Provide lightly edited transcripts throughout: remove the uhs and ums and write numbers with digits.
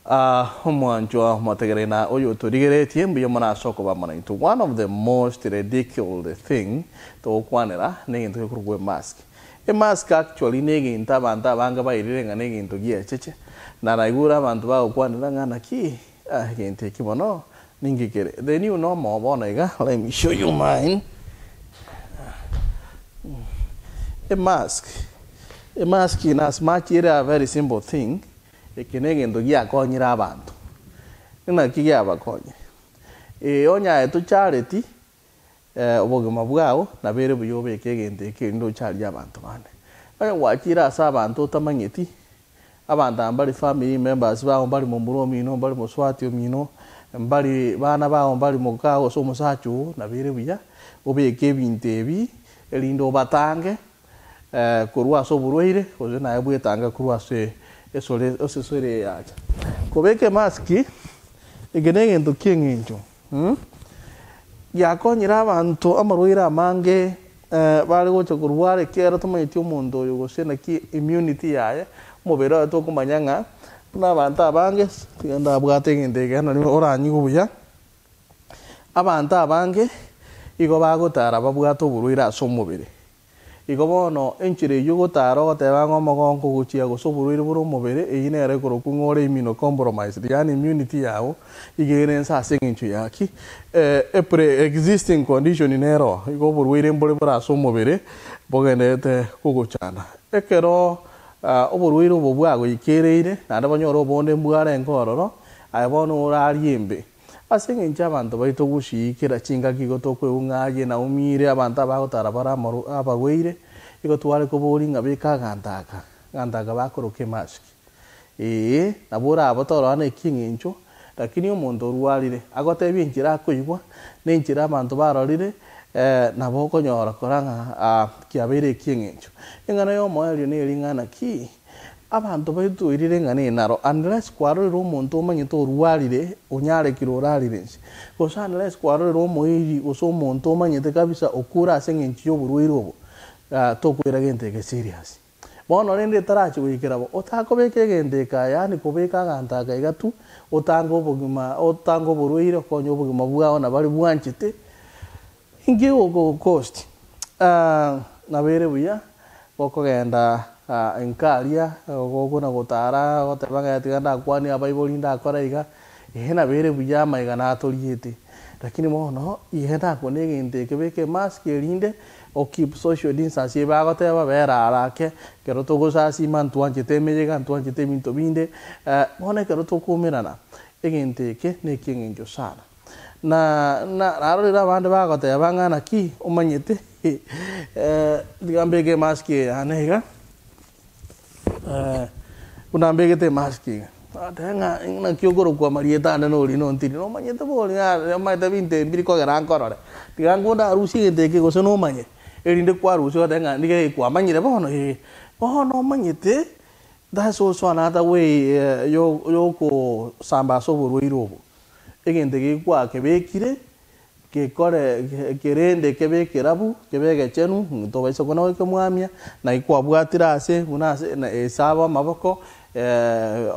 Omwanchwa omotegereri na oyotorigeretie, mbuya mono ase okoba amo naintwe. One of the most ridiculed thing togokwanera negento gekorokwa emask. Emask actually negento abanto abange bairire ng'a negento giecheche, na naigure abanto bagokwanera ng'a naki egento eki bono ninki kere. The new normal bono iga, let me show you mine. Emask, emask in as much ere a very simple thing, Eke negento giakonyire abanto. Naki giabakonyire? Ee, onye aye tochareti obogima bwao, nabo ere buya obeke egento eke erinde ocharie abanto bande. Onye gwachire ase abanto otamanyeti, abanto aba mbari family members bao, mbari momura omino, mbari mosubati omino, mbari bana bao, mbari mokao gose omosacha oo, nabo ere buya obeke ebinto ebi erinde obatange. Korwa ase oborwaire, gose naye bwetange korwa ase esore esore eye yacha. Kobeka emaski, eke negento ki'eng'encho giakonyire abanto amarwaire amange bare gocha korwara ekiagera tomanyeti omonto oyo gose naki immunity yaye, omobere oye tokomanya ng'a buna abanto abange, tiga ndabwate egento eke nario oranyigwe buya. Abanto abange igo bagotara babwate oborwaire ase omobere. Igo bono enchera eyio ogotara ogoteba ng'a omogongo ogochia gose oborwaire bore omobere, eyio nero ekorokwa ng'a ore immunocompromised, yaani immunity yago iga ere inse ase eng'encho ya ki? E pre existing condition nero igo oborwaire mbore bore ase omobere bogendererete kogochanda. Ekero oborwaire obo bwagoikereire naende banyore obonde mbwarenge ororo, aye bono orarie embe. Ase engencho abanto baito gusii kera chingaki igo tokoigwa ng'a aye naumire abanto abagotara bare amaru abarwaire, igo tware koboria ng'a beka aganto aka, aganto aka bakoroka emask. Ee, nabo orabe torora neki eng'encho, lakini omonto orwarire, agotebie enchera akoigwa, na enchera abanto barorire, nabo okonyora kora ng'a kiabeire ekieng'encho. Eng'ana y'omoerio neri ng'a naki. Abanto baitoirire ng'a nenaro, unless kwarorire omonto omanyete orwarire, onyarekire orarire inse, gose unless kwarorire omoiri gose omonto omanyete kabisa okure ase eng'encho y'oborwaire obo, tokoira gento eke serious. Bono rende etarachi goikera bo, otakobeka egento eke aya yaani kobeka aganto aka iga tu, otange obogima otange oborwaire okonye obogima bwao na baria bwanchete, Inki gokogokosti? Nabo ere buya gokogenda inka aria, gokona gotara goteba ng'a tiga ndakwanie abaibori ndakore iga, eeh nabo ere buya amaiga natoriete. Lakini bono iga ndakwane egento eke beka emask erinde o keep social distance eye bagoteba bera are ake, ekero togosasima ntwanchete emeyega ntwanchete ebinto binde, bono ekero tokoumerana, egento eke nekieng'encho sana. Na narorire abande bagoteba ng'a naki omanyete, tiga mbeke emask eye yane iga, buna mbegete emask iga. Bagateba ng'a naki okorokwa amarieta ande nori nontiri, nomanyete bori ng'a omanyete ebinto ebi mbiri kogera nkorore, tiga nkonde arusie egento eke gose nomanye, erinde kwarusia ogoteba ng'a nigo kwamanyire bono ee. Bono omanyete, that's also another way yokosamba ase oborwaire obo. Egento eke gwakebekire, gekore kerende kebe ekerabu, kebe egechenu, tobaisa kona gokemwamia, naki kwabwatire ase buna ase esabe amaboko,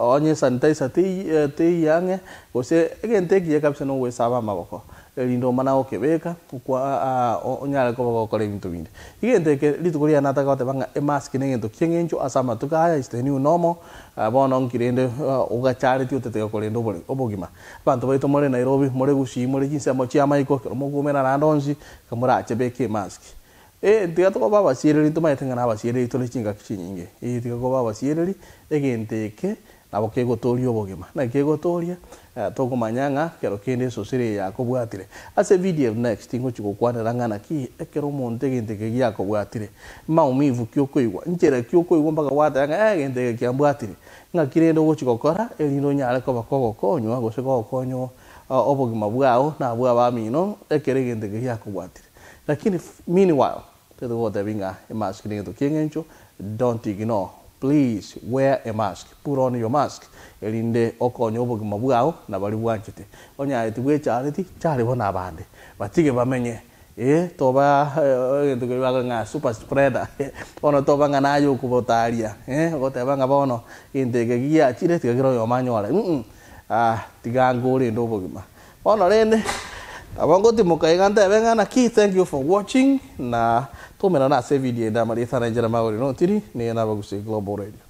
onye esanitizer teiyo teiyo ang'e, gose egento ekiya kabisa na ogoesaba amaboko, erinde omana gokebeka okwa onyare koba gokora ebinto binde. Egento eke rituko riane nataka goteba ng'a emask na egento kieng'encho ase amatuko aya is the new normal, Bono nki rende ogacharetie otetega korenda obogima? Abanto baito more Nairobi, more Gusii, more chinsemo chi'amaiko, ekero mokoumera naende onsi, ekero morache beka emask. Ee, tiga tokoba abasiereri, ntomanyete ng'a nabasiereri tore chingaki chinyinge. Ee, tiga koba abasiereri, egento eke nabo kegotooria obogima. Naki kegotooria? Tokomanya ng'a kero kende esosera eye yakobwatire. Ase video next ngochia gokwanera ng'a naki ekero omonto egento eke giakobwatire, maumivu ki okoigwa, nchera ki okoigwa mpaka gwateba ng'a egento eke kiambwatire. Ng'aki rende ogochia gokora erinde onyare koba kogokonywa gose kogokonya obogima bwao na abwo abamino ekero egento eke giakobwatire. Lakini meanwhile Tari gotebi ng'a emask negento kieng'encho, don't ignore, please wear a mask, put on your mask erinde okonye obogima bwao na baria bwanchete. Onye aye tibwechareti, chare bono abande, batige bamenye, eh toba egento keria bakore ng'a super spreader, bono toba ng'a naye okobotaria, eh ogoteba ng'a bono egento eke giachire tiga kera oyomo anyore, mm. Tiga ngorende obogima. Bono rende, nabo ngotimoka iga ntebe ng'a naki, thank you for watching, na tomerane ase evideo ende amarieta na enchera magori notiri, nigo nabagusii Global Radio.